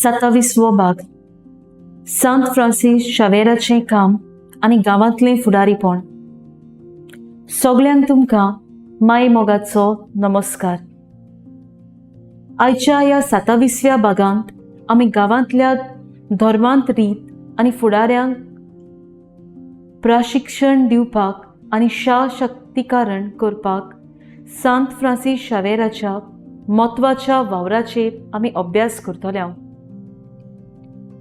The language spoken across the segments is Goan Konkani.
सत्तावीसवो भाग. सांत फ्रांसीस शावेराचें काम आनी गांवांतलें फुडारीपण. सगल्यांक तुमकां माय मोगाचो नमस्कार. आयच्या ह्या सत्तावीसव्या भागांत आमी गांवांतल्या धर्मांत रीत आनी फुडाऱ्यांक प्रशिक्षण दिवपाक आनी शाशक्तीकरण करपाक सांत फ्रांसीस शावेराच्या म्हत्वाच्या वावराचेर आमी अभ्यास करतले.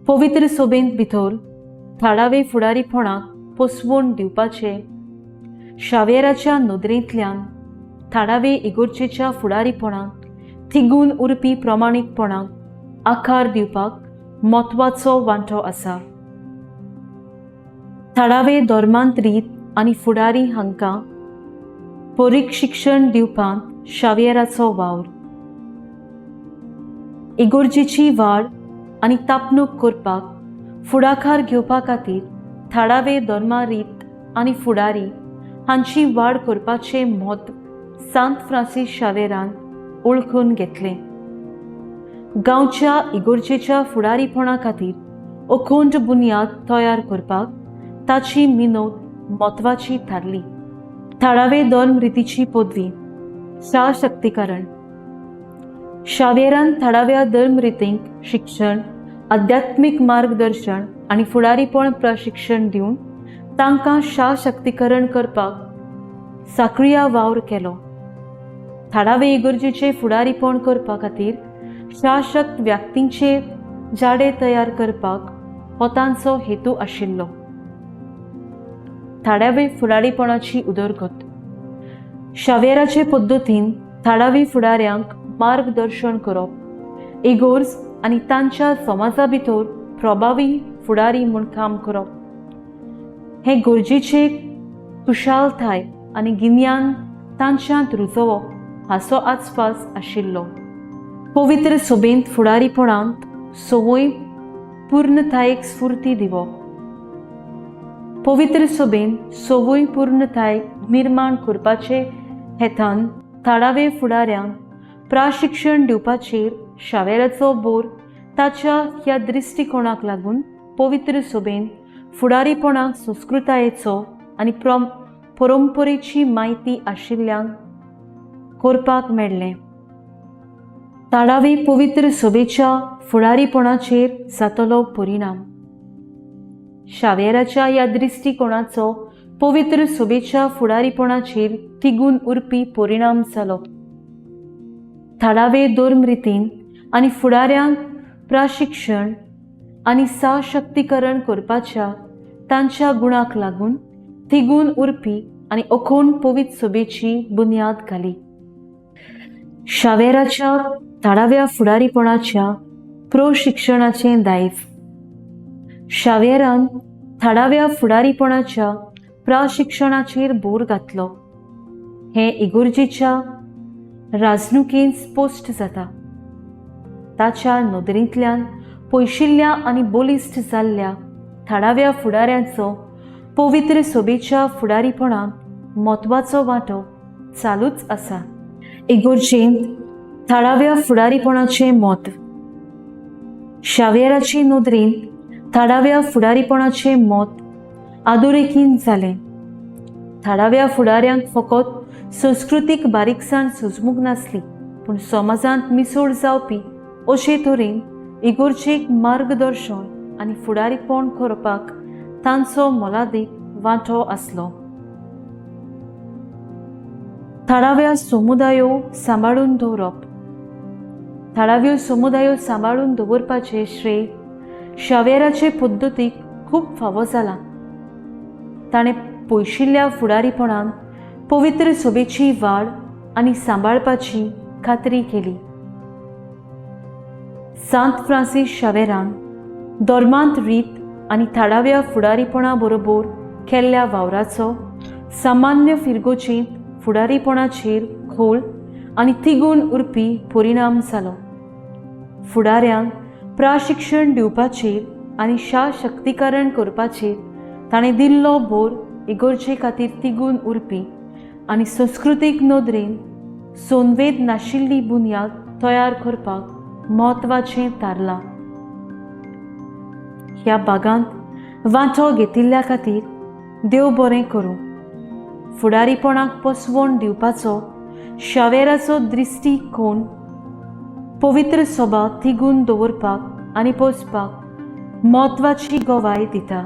पवित्र सोबेंत भितर थळावे फुडारीपणाक पोसवण दिवपाचे शावेराच्या नदरेंतल्यान थळावे इगोर्चेच्या फुडारीपणाक थिगून उरपी प्रमाणीकपणाक आकार दिवपाक म्हत्वाचो वांटो आसा. थळावे धर्मांत रीत आनी फुडारी हांकां परिशिक्षण दिवपांत शावियराचो वावर, इगोर्जेची वाड आनी तापणूक करपाक फुडाकार घेवपा खातीर थळावे धर्मा रीत आनी फुडारी हांची वाड करपाचें म्हत्व सांत फ्रांसीस शावेरान वळखून घेतलें. गांवच्या इगोर्जेच्या फुडारीपणा खातीर अखंड बुन्याद तयार करपाक ताची मिनत म्हत्वाची थारली. थळावे धर्म रितीची पदवी सशक्तीकरण. शावेरान थळाव्या धर्म रितींक शिक्षण, आध्यात्मीक मार्गदर्शन आनी फुडारीपण प्रशिक्षण दिवन तांकां सशक्तीकरण करपाक सक्रीय वावर केलो. थळावे इगर्जेचें फुडारीपण करपा खातीर शासक व्यक्तींचे जाडे तयार करपाक हो तांचो हेतू आशिल्लो. थळावे फुडारीपणाची उदरगत. शावेराचे पद्दतीन थळावी फुडाऱ्यांक मार्गदर्शन करप, इगोर्ज आनी तांच्या समाजा भितर प्रभावी फुडारी म्हूण काम करप हें गरजेचे कुशालताय आनी गिन्यान तांच्यांत रुजोवप हाचो आसपास आशिल्लो. पवित्र सभेंत फुडारीपणांत संवय पूर्णतायेक स्फूर्ती दिवप. पवित्र सभेंत संवय पूर्णताय निर्माण करपाचे हेतान थळावे फुडाऱ्यांक प्रशिक्षण दिवपाचेर शावेराचो बोर ताच्या ह्या दृश्टिकोणाक लागून पवित्र सभेन फुडारीपणाक संस्कृतायेचो आनी परंपरेची म्हायती आशिल्ल्यांक करपाक मेळ्ळें. थळावी पवित्र सभेच्या फुडारीपणाचेर जातलो परिणाम. शावेराच्या ह्या दृश्टिकोणाचो पवित्र सभेच्या फुडारीपणाचेर तिगून उरपी परिणाम जालो. थळावे धर्मरितीन आनी फुडाऱ्यांक प्रशिक्षण आनी सशक्तीकरण करपाच्या तांच्या गुणाक लागून तिगून उरपी आनी अखंड पवित्र सभेची बुन्याद घाली. शावेराच्या थळाव्या फुडारीपणाच्या प्रशिक्षणाचें दायज. शावेरान थळाव्या फुडारीपणाच्या प्रशिक्षणाचेर भर घातलो हें इगोर्जेच्या राजणुकेंत स्पश्ट जाता. ताच्या नदरेंतल्यान पयशिल्ल्या आनी बलिश्ट जाल्ल्या थळाव्या फुडाऱ्यांचो पवित्र सभेच्या फुडारीपणांत म्हत्वाचो वांटो चालूच आसा. इगोर्जेंत थळाव्या फुडारीपणाचें म्हत्व. शावेराचे नदरेन थळाव्या फुडारीपणाचें म्हत्व अधोरेखीत जालें. थळाव्या फुडाऱ्यांक फकत संस्कृतीक बारीकसाण सुजमूंक नासली, पूण समाजांत मिसळ जावपी अशे तरेन इगोर्जेक मार्गदर्शन आनी फुडारीपण करपाक तांचो मोलादीक वांटो आसलो. थळाव्या समुदायो सांबाळून दवरप. थळाव्यो समुदायो सांबाळून दवरपाचें श्रेय शावेराचे पद्दतीक खूब फावो जालां. ताणें पयशिल्ल्या फुडारीपणान पवित्र सभेची वाड आनी सांबाळपाची खात्री केली. सांत फ्रांसीस शावेरान धर्मांत रीत आनी थळाव्या फुडारीपणा बरोबर केल्ल्या वावराचो सामान्य फिरगोचेंत फुडारीपणाचेर खोल आनी तिगून उरपी परिणाम जालो. फुडाऱ्यांक प्रशिक्षण दिवपाचेर आनी सशक्तीकरण करपाचेर ताणें दिल्लो भर इगोर्जे खातीर तिगून उरपी आनी संस्कृतीक नदरेन संवेद नाशिल्ली बुन्याद तयार करपाक म्हत्वाचें थारलां. ह्या भागांत वांटो घेतिल्ल्या खातीर देव बरें करूं. फुडारीपणाक पोसवण दिवपाचो शावेराचो दृश्टीकोण पवित्र सभा तिगून दवरपाक आनी पोसपाक म्हत्वाची गवाय दिता.